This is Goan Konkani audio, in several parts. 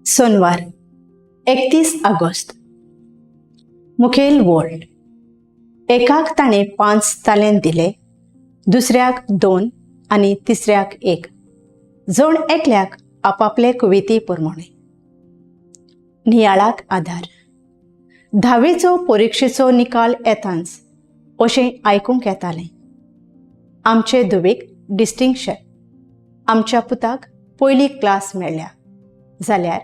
सोनवार, 31 ऑगस्ट. मुखेल वळ. एकाक ताणें 5 तालेंत दिले, दुसऱ्याक 2 आनी तिसऱ्याक 1, जण एकल्याक आपापले कुवेती प्रमाणे. नियाळाक आदार. धावेचो परिक्षेचो निकाल येताच अशें आयकूंक येतालें. आमचे धुवेक डिस्टिंक्शन, आमच्या पुताक पयली क्लास मेळ्ळ्या जाल्यार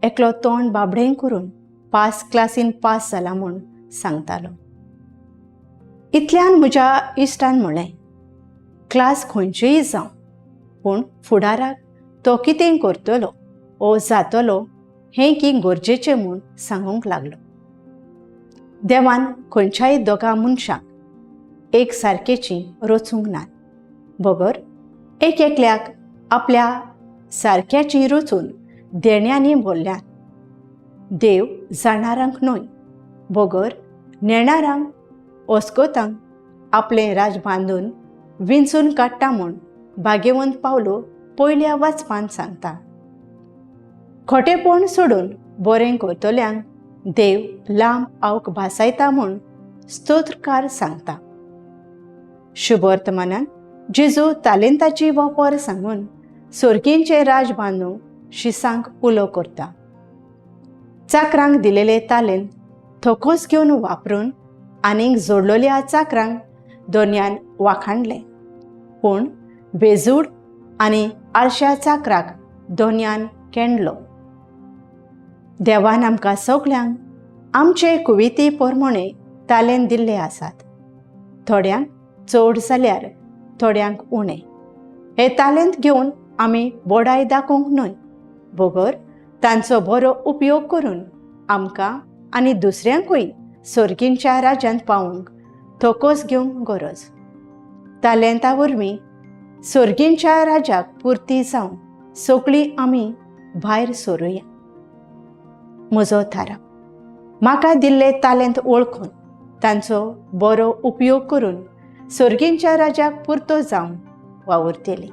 एकलो तोंड बाबडें करून पास क्लासीन पास जाला म्हूण सांगतालो. इतल्यान म्हज्या इश्टान म्हणलें, क्लास खंयचीय जावं, पूण फुडाराक तो कितें करतलो ओ जातलो हें की गरजेचें म्हूण सांगूंक लागलो. देवान खंयच्याय दोगां मनशांक एक सारकेची रचूंक नात, बगर एक एकल्याक आपल्या सारक्याची रचून देण्यांनी भरल्यात. देव जाणारांक न्हय, बगर नेणारांक ओस्कोतांक आपलें राज बांदून विंचून काडटा म्हूण भाग्यवंत पावलो पयल्या वाचपान सांगता. खोटेपण सोडून बरें करतल्यांक देव लांब आवक भासायता म्हूण स्तोत्रकार सांगता. शुभवर्तमानान जेजू तालेंताची वापर सांगून सोर्गींचें राज बांदूंक शिसांक उलो करता. चाकरांक दिलेले तालेंत थोकोस घेवन वापरून आनीक जोडलेल्या चाकरांक दोनयान वाखाणलें, पूण बेजूड आनी आळश्या चाकराक दोनयान केंडलो. देवान आमकां सगल्यांक आमचे कुवेती प्रमाणे तालेंत दिल्ले आसात. थोड्यांक चड जाल्यार थोड्यांक उणें. हे तालेंत घेवन आमी बोडाय दाखोवंक न्हय, बगर तांचो बरो उपयोग करून आमकां आनी दुसऱ्यांकूय सर्गींच्या राज्यांत पावूंक थोकोस घेवंक गरज. तालेंता वरवीं सर्गींच्या राज्याक पुर्ती जावन सगळीं आमी भायर सरुया. म्हजो थाराव, म्हाका दिल्ले तालेंत वळखून तांचो बरो उपयोग करून सर्गींच्या राज्याक पुरतो जावन वावुरतली.